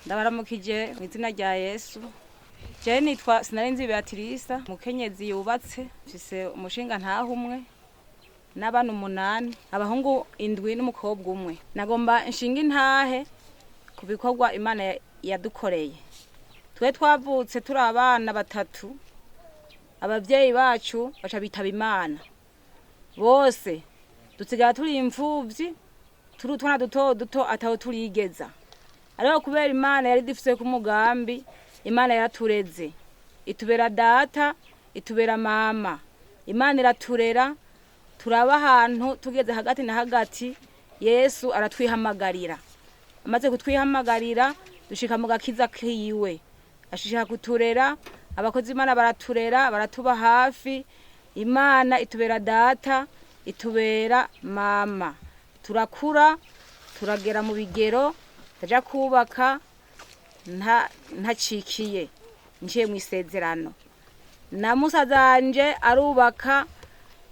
Ndabaramukije mu izina rya Yesu. Jewe nitwa Sinarinzi Beatrice, umukenyezi yubatse, mfise umushinga ntahe umwe n'abana 8, abahungu 7 n'umukobwa umwe. Nagomba nshinga intahe ku bikorwa Imana yadukoreye. Twe twavutse turi abana 3, abavyeyi bacu baca bitaba Imana. Bose dusigara turi imfuvyi, turi utwana duto duto ataho turigeza. Ariko kubera Imana yari idufiseko umugambi, Imana yaratureze. Itubera data, itubera mama. Imana iraturera, turaba ahantu tugeze hagati na hagati, Yesu aratwihamagarira. Amaze kutwihamagarira, dushika mu gakiza kiwe. Ashishika kuturera, abakozi Imana baraturera, baratuba hafi. Imana itubera data, itubera mama. Turakura, turagera mu bigero, ndaja kubaka ntacikiye, nciye mw'isezerano. Na musazanje arubaka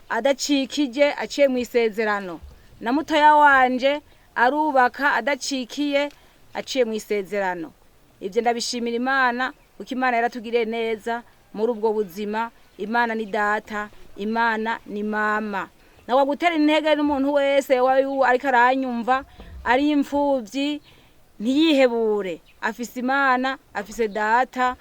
adacikije aciye mw'isezerano. Na mutoya wanje arubaka adacikiye aciye mw'isezerano. Ivyo ndabishimira Imana kuko Imana yaratugiriye neza muri ubwo buzima. Imana ni data, Imana ni mama. Nagwa gutera intege n'umuntu wese ariko aranyumva ari imfuvyi, ntiyihebure. Afise Imana, afise data,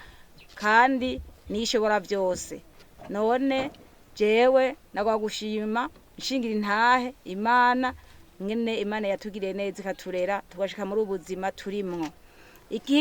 kandi niyo ishobora vyose. None jewe nagwa gushima nshingira intahe Imana ngene Imana yatugiriye neza ikaturera tugashika muri ubu buzima turimwo.